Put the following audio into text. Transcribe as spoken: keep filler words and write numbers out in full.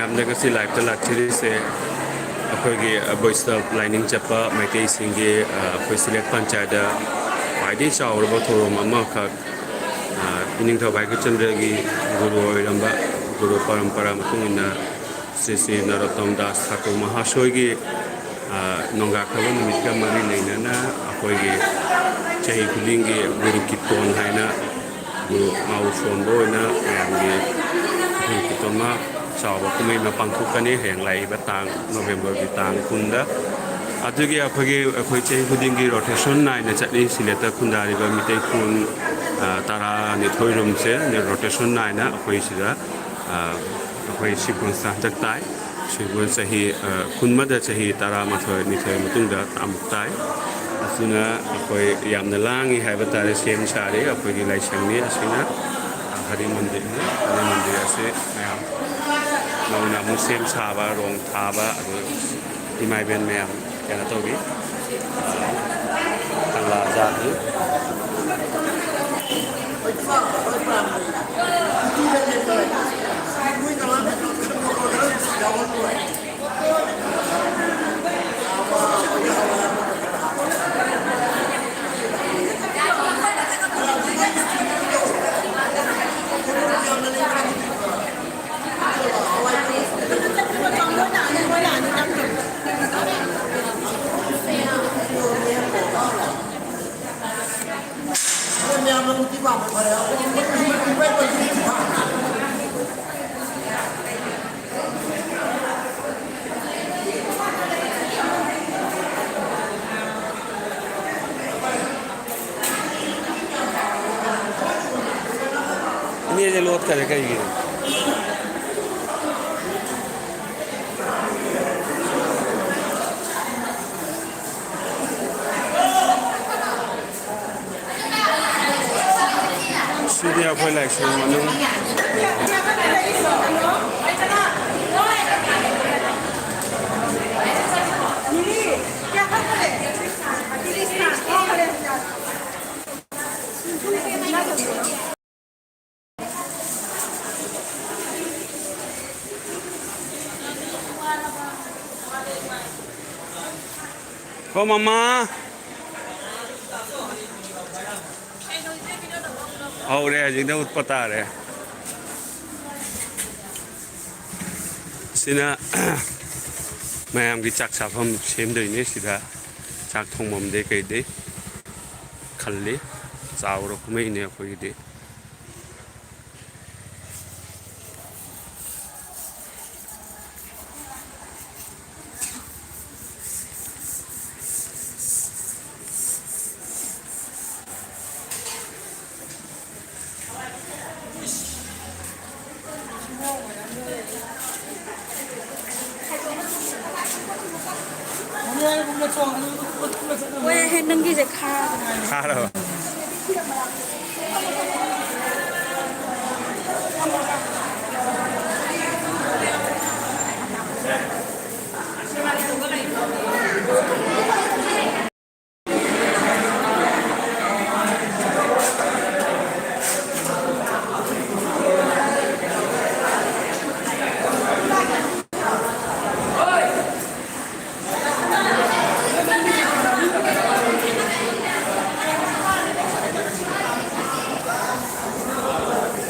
ꯃꯌꯥꯝꯗ ꯉꯁꯤ ꯂꯥꯏꯞꯇ ꯂꯥꯛꯆꯔꯤꯁꯦ ꯑꯩꯈꯣꯏꯒꯤ ꯕꯣꯏꯁꯇ ꯂꯥꯏꯅꯤꯡ ꯆꯠꯄ ꯃꯩꯇꯩꯁꯤꯡꯒꯤ, ꯑ, ꯑꯩꯈꯣꯏ ꯁꯤꯂꯦꯠ ꯄꯟꯆꯥꯌꯠꯇ ꯈ꯭ꯋꯥꯏꯗꯒꯤ ꯆꯥꯎꯔꯕ ꯊꯧꯔꯝ ꯑꯃꯈꯛ, ꯑ, ꯏꯅꯤꯡꯊꯧ ꯚꯥꯏꯒ꯭ꯌꯆꯟꯗ꯭ꯔꯒꯤ ꯒꯨꯔꯨ ꯑꯣꯏꯔꯝꯕ ꯒꯨꯔꯨ ꯄꯔꯝꯄꯔꯥ ꯃꯇꯨꯡ ꯏꯟꯅ ꯁ꯭ꯔꯤ ꯁ꯭ꯔꯤ ꯅꯔꯣꯠꯇꯝ ꯗꯥꯁ ꯊꯥꯀꯨꯔ ꯃꯍꯥꯁꯣꯏꯒꯤ, ꯑ, ꯅꯣꯡꯖꯥꯈ꯭ꯔꯕ ꯅꯨꯃꯤꯠꯀ ꯃꯔꯤ ꯂꯩꯅꯅ ꯑꯩꯈꯣꯏꯒꯤ ꯆꯍꯤ ꯈꯨꯗꯤꯡꯒꯤ ꯒꯨꯔꯨ ꯀꯤꯔꯇꯣꯟ ꯍꯥꯏꯅ ꯒꯨꯔꯨ ꯃꯥꯎ ꯁꯣꯟꯕ ꯑꯣꯏꯅ ꯃꯌꯥꯝꯒꯤ ꯒꯨꯔꯨ ꯀꯤꯔꯇꯣꯟ ꯑꯃ ꯆꯥꯎꯕ ꯀꯨꯝꯍꯩ ꯑꯃ ꯄꯥꯡꯊꯣꯛꯀꯅꯤ ꯍꯌꯦꯡ ꯂꯥꯛꯏꯕ ꯇꯥꯡ, ꯅꯣꯕꯦꯝꯕꯔꯒꯤ ꯇꯥꯡ ꯀꯨꯟꯗ꯫ ꯑꯗꯨꯒꯤ ꯑꯩꯈꯣꯏꯒꯤ, ꯑꯩꯈꯣꯏ ꯆꯍꯤ ꯈꯨꯗꯤꯡꯒꯤ ꯔꯣꯇꯦꯁꯟ ꯅꯥꯏꯅ ꯆꯠꯂꯤ꯫ ꯁꯤꯂꯦꯠꯇ ꯈꯨꯟꯗꯥꯔꯤꯕ ꯃꯤꯇꯩ ꯈꯨꯟ, ꯑ, ꯇꯔꯥꯅꯤꯊꯣꯏ ꯔꯨꯝꯁꯦ ꯔꯣꯇꯦꯁꯟ ꯅꯥꯏꯅ ꯑꯩꯈꯣꯏ ꯁꯤꯗ, ꯑ, ꯑꯩꯈꯣꯏ ꯁꯤꯀ꯭ꯋꯦꯟꯁꯇ ꯍꯟꯗꯛ ꯇꯥꯏ꯫ ꯁꯤꯀ꯭ꯋꯦꯟꯁ ꯆꯍꯤ, ꯑ, ꯀꯨꯟꯃꯗ ꯆꯍꯤ ꯇꯔꯥꯃꯥꯊꯣꯏ, ꯅꯤꯊꯣꯏ ꯃꯇꯨꯡꯗ ꯑꯃꯨꯛ ꯇꯥꯏ꯫ ꯑꯗꯨꯅ ꯑꯩꯈꯣꯏ ꯌꯥꯝꯅ ꯂꯥꯡꯉꯤ ꯍꯥꯏꯕ ꯇꯥꯔꯦ꯫ ꯁꯦꯝ ꯁꯥꯔꯤ ꯑꯩꯈꯣꯏꯒꯤ ꯂꯥꯏꯁꯪꯅꯤ꯫ ꯑꯁꯤꯅ ꯍꯔꯤ ꯃꯟꯗꯤꯔꯅꯤ꯫ ꯍꯔꯤ ꯃꯟꯗꯤꯔ ꯑꯁꯤ ꯃꯌꯥꯝ ꯅꯧꯅ ꯑꯃꯨꯛ ꯁꯦꯝ ꯁꯥꯕ, ꯔꯣꯡ ꯊꯥꯕ, ꯑꯗꯨ ꯏꯃꯥ ꯏꯕꯦꯟ ꯃꯌꯥꯝ ꯀꯩꯅꯣ ꯇꯧꯔꯤ꯫ ꯀꯪꯂꯥ ꯖꯥꯠꯅꯤ꯫ ꯏꯅꯦꯁꯦ ꯂꯣꯠꯈꯔꯦ ꯀꯩꯒꯤꯅꯣ? ꯁꯤꯗꯤ ꯑꯩꯈꯣꯏ ꯂꯥꯏꯁꯪ ꯃꯅꯨꯡ꯫ ꯀꯣ ꯃꯃꯥ꯫ ꯍꯧꯔꯦ, ꯍꯧꯖꯤꯛꯅ ꯎꯠꯄ ꯇꯥꯔꯦ꯫ ꯁꯤꯅ ꯃꯌꯥꯝꯒꯤ ꯆꯥꯛ ꯆꯥꯐꯝ ꯁꯦꯝꯗꯣꯏꯅꯦ꯫ ꯁꯤꯗ ꯆꯥꯛ ꯊꯣꯡꯐꯝꯗꯩ ꯀꯩꯗꯩ ꯈꯜꯂꯤ꯫ ꯆꯥꯎꯔ ꯀꯨꯝꯍꯩꯅꯦ ꯑꯩꯈꯣꯏꯒꯤꯗꯤ꯫ ꯍꯣꯏ, ꯍꯦ, ꯅꯪꯒꯤꯁꯦ ꯈꯥ ꯈꯥꯔꯕ?